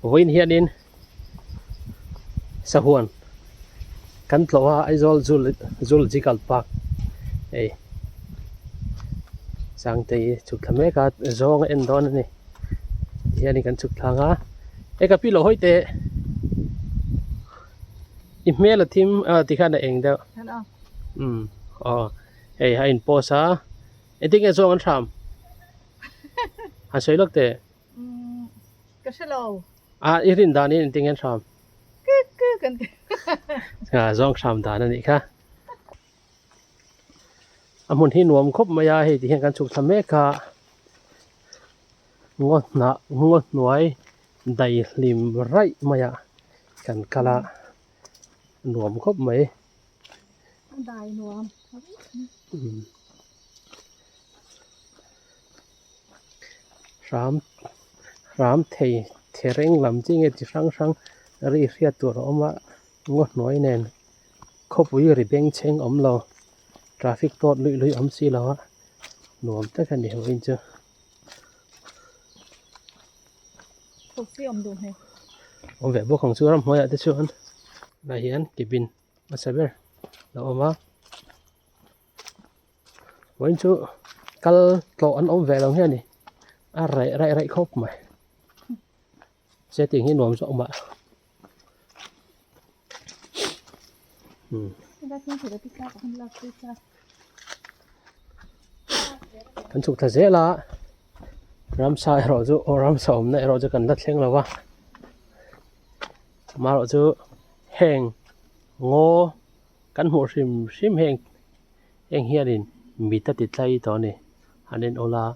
Vawiin hianin sahuan kan tlawh a Aizawl Zoological Park hei Sangtei chhuk thla mek a zawng a en dawn a ni tihianin kan chhuk thlang a e ka pi lo hawi teh i hmel a thim ah tikhan a eng deuh umm aw hei a in post a engtin nge zawng an hram han sawi lawk teh. Ka hre lo. A i rin dan in engtin nge an hram? Kik kik an ti. A zawng hram dan a nih kha. A hmun hi nuam khawp mai a hei ti hian kan chhuk thla mek a. Ngaw hnah ngaw hnuai daihlim raih mai a kan kal a nuam khawp mai. A dai nuam. Hram hram thei thereng lam chi nge chi hrang hrang ri hriat tur a awm a ngaw hnuai nen khawpui ri bengchheng awm lo traffic tawt luih luih awm si lo a nuam tak a ni vawiin chu. Awm ve bawk ang chu ramhnuaiah te chuan tunah hian cabin hmasa ber a awm a. Vawiin chu kal tlawh an awm ve lo nge ni a reh raih raih khawp mai setting hi nuam zawk mah kan chhuk thla zel a ramsa erawh chu aw ramsa awmna erawh chu kan la thleng lo va amaherawhchu heng ngaw. Kan hmuh hrim hrim heng heng hianin mit a ti tlai tawh a ni. An en awl a,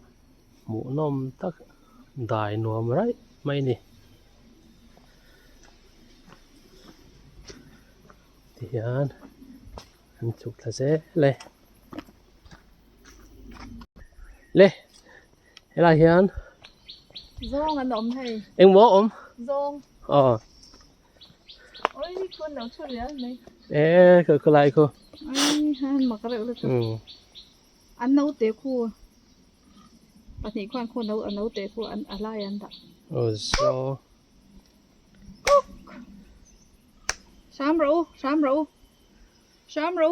hmuhnawm tak dai nuam raih mai a ni. Tihian an chhuk thla zel e. Le helai hian Zawng an awm hei. Engmaw awm? Zawng. Aw. Oi khuan lo thu rial mai. E khu khu lai khu. Ai han mak reuh lutuk. Um. An no te khu. Pahnih khuan khu no an no te khu an a lai an dah. O zo. Kuk. Hram ro hram ro. Hram ro.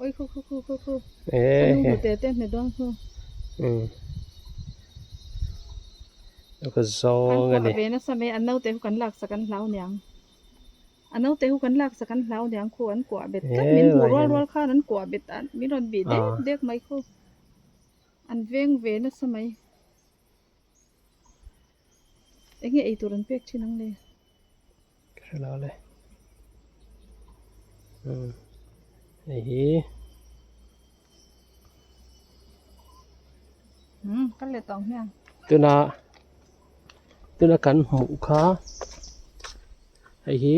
Oi khu khu khu khu khu. E. Anu te te hne don khu. Um. Ka zawng a ni. An kuah ve nasa mai an naute khu kan laksak an hlau niang. A naute khu kan laksak an hlau niang khu an kuah bet tlat min hmuh rual rual khan an kuah bet a min rawn bih dek dek mai khu. An veng ve nasa mai. Enge eitur an pek thin ang le? Ka hre lo le. Umm hei hi Umm kal leh tawng hian. Tuna tuna kan hmuh kha hei hi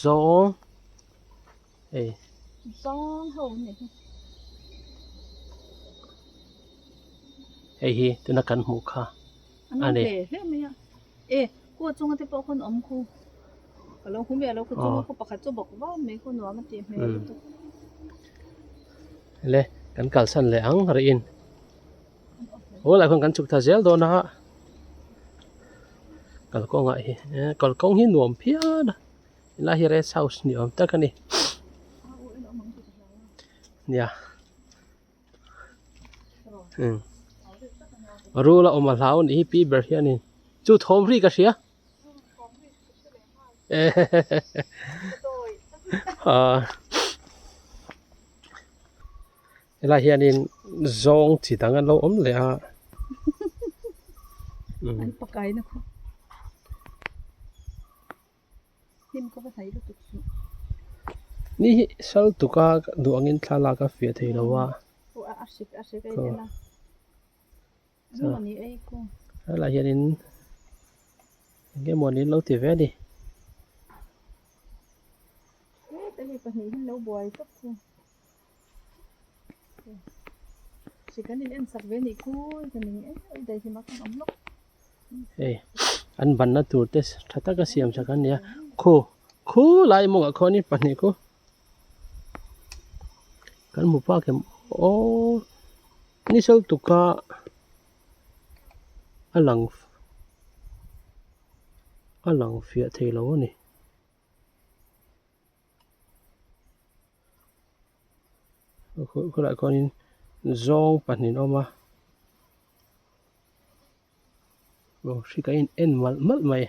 zawng hei. Zawng ho an nih hi. Hei hi tuna kan hmuh kha a ni. An awm hle hle mai a. E, khu a chunga te pawh khawn awm khu. Ka lo hmu miah lo khu chunga khu pakhat chu bawk vang mai khu nuam a tih hmel lutuk. Le, kan kalsan leh ang rih in. Aw lai khawn kan chhuk thla zel dawn a. Kalkawngah hi kalkawng hi nuam phian a. Helai hi rest house ni awm tak a ni. Nia. Rul a awm a hlau anih hi pi ber hianin chu thawm ri ka hria helai hianin zawng chi dang an lo awm leh a an pakai na khaw Hnim ka va hnai lutuk suh. Ni hi sal tuka duh angin thla lak a fiah thei lo a. Aw a hrik a hrik a in en a. Eng emaw ni ei ku. Helai hianin eng emaw ni an lo ti ve a ni. Heta hei pahnih hi an lo buai tawp khu. Hrik an in en sak ve nih khu ka ning em em daih hi mak an awm lawk. Hei an banna tur te tha taka siam sak an ni a khu khu lai mawngah khuanin pahnih khu kan hmu phak em aw ni sal tuka a lang. A lang fiah thei lo a ni. Khawlaiah khuanin zawng pahnih an awm a. Aw hri ka in en malh malh mai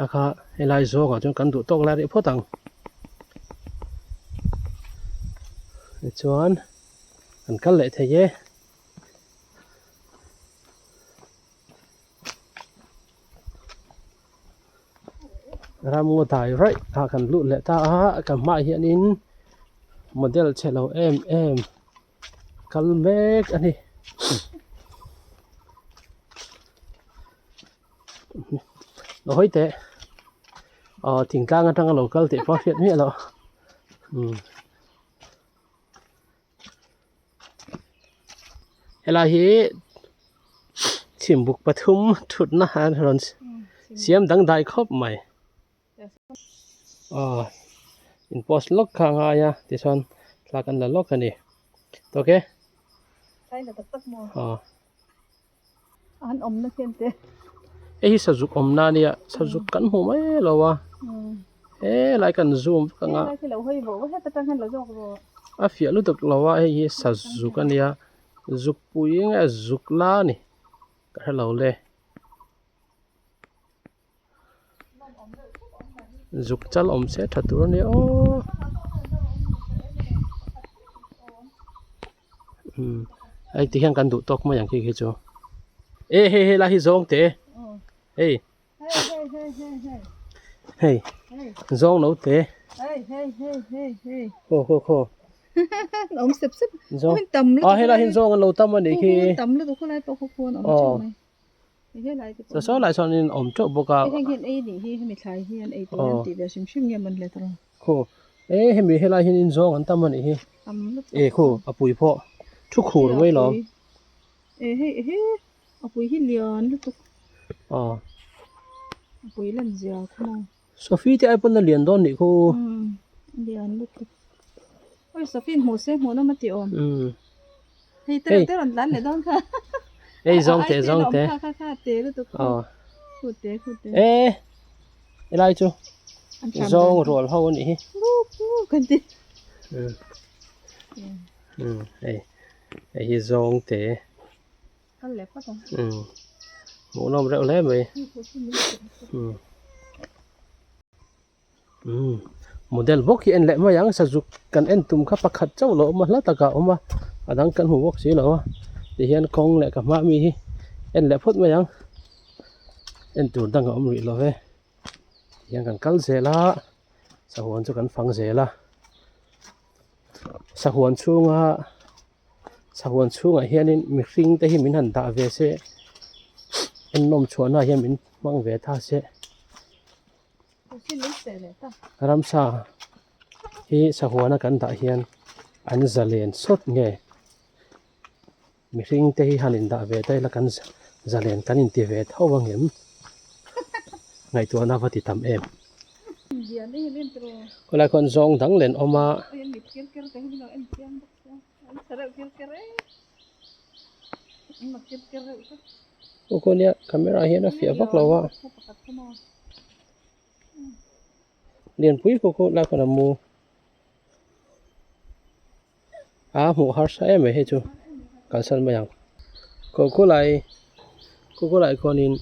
a kha helai zawng ah chuan kan duh tawk lai rih phawt ang tichuan kan kal leh thei e. Ramngaw dai raih ah kan lut leh ta a ka hmaah hianin model chhe lo em em. Kal mek a ni. Lo hawi teh. Aw thingtlang atanga lo kal tih pawh a hriat miah loh. Umm. Helai hi chhimbuk pathum thutna an rawn siam dangdai khawp mai. Aw in post lawk kha a ngai a tichuan thla kan la lawk a ni ok aw hei hi sazuk awmna a nia sazuk kan hmu mai lo a helai kan zoom vek ang a a fiah lutuk lo a hei hi sazuk a nia zuk pui nge zuk la a ni ka hre lo le. Zuk chal awm se tha tur a nia aw umm hei ti hian kan duh tawk mai ang khi khi chu e hei hei lai hi zawng teh e hei hei zawng lo teh khaw khaw khaw awm sep sep zawng a helai hian zawng an lo tam a nih khi aw. Saw saw lai chuanin awm teuh bawk a. Aw khaw e hemi helai hianin zawng an tam a nih hi e khaw a pui pawh thu khur mai lawm. Aw Sophie te ai pawn a lian dawn nih khu. Umm. Hei te te rawn tlan leh dawn kha. Hei zawng te zawng te. Kha kha te lutuk. Aw. Khu te khu te. E helai chu zawng rual ho anih hi. Nguk nguk an ti. Um. Um hei hei hi zawng te. Kal leh phawt ang. Um. Hmuhnawm reuh hle mai. Um. Umm model bawk hi en leh mai ang sazuk kan en tum kha pakhat chauh lo awm a hla takah a awm a a dang kan hmu bawk si lo a tihian kawng leh ka hma ami hi en leh phawt mai ang en tur dang a awm rih lo ve tihian kan kal zel a sahuan chu kan fang zel a sahuan chhunga sahuan chhungah hianin mihring te hi min han dah ve se en nawm chhuahna hian min hmang ve ta se. Ramsa hi sahuana kan dah hian an zalen sawt nge mihring te hi han indah ve ta ila kan zalen kan inti ve tho ang em ngaihtuahna va ti tam em. Khawlai khawn zawng dang len awm a. Aw khaw nia camera hian a fiah vak lo a lianpui khaw khaw lai khawn a mu a hmuh harsa em mai hei chu kalsan mai ang khaw khawlai khaw khawlai khuanin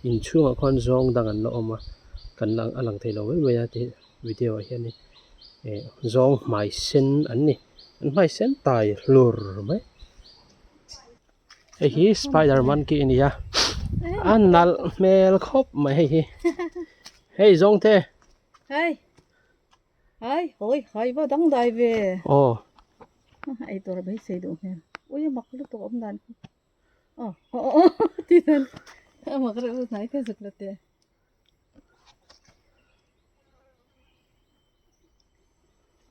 inchhungah khuan zawng dang an la awm a kan lang a lang thei lo mai mai a tih video ah hianin eh zawng hmai sen an ni an hmai sen tai hlur mai. Hei hi spider monkey a ni a a nalh hmel khawp mai hei hi hei zawng te. Hei hai hawi hai va dang dai ve. Aw. Ei tur a beisei duh hmel ui a mak lutuk a awm dan khi aw aw aw ti dan a mak reuh reuh hnai kha zuk la teh.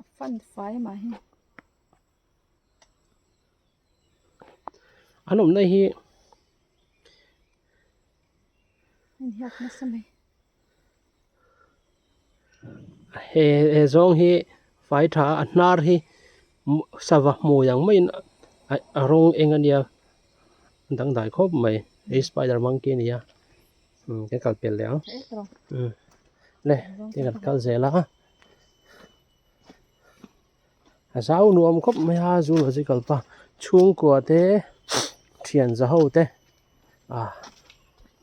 A fan fai mah hi. An awmna hi he he zawng hi fai tha a hnar hi sava hmui ang maiin a rawng eng a nia dangdai khawp mai hei spider monkey a ni a. Umm kan kal pel leh ang. Umm le tin kan kal zel a. A zau nuam khawp mai a zoological park chhungkua te thian za ho te ah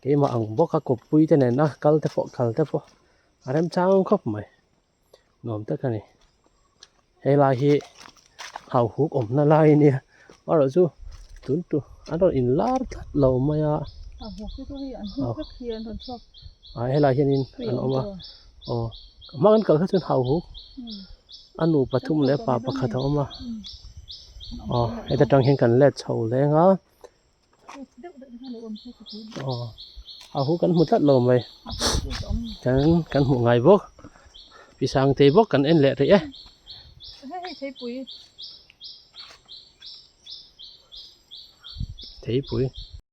keimah ang bawk a kawppui te nen a kal te pawh kal te pawh a remchang khawp mai nuam tak a ni helai hi hauhuk awmna lai a nia amaherawh chu tun tur an rawn inlar tlat lo mai a ah helai hianin an awm a aw hma kan kal kha chuan hauhuk a nu pathum leh pa pakhat a awm a aw heta tang hian kan let chho leng a aw hauhuk kan hmu tlat lo mai kan kan hmuh ngai bawk pi sangtei bawk kan en leh rih e. Theipui.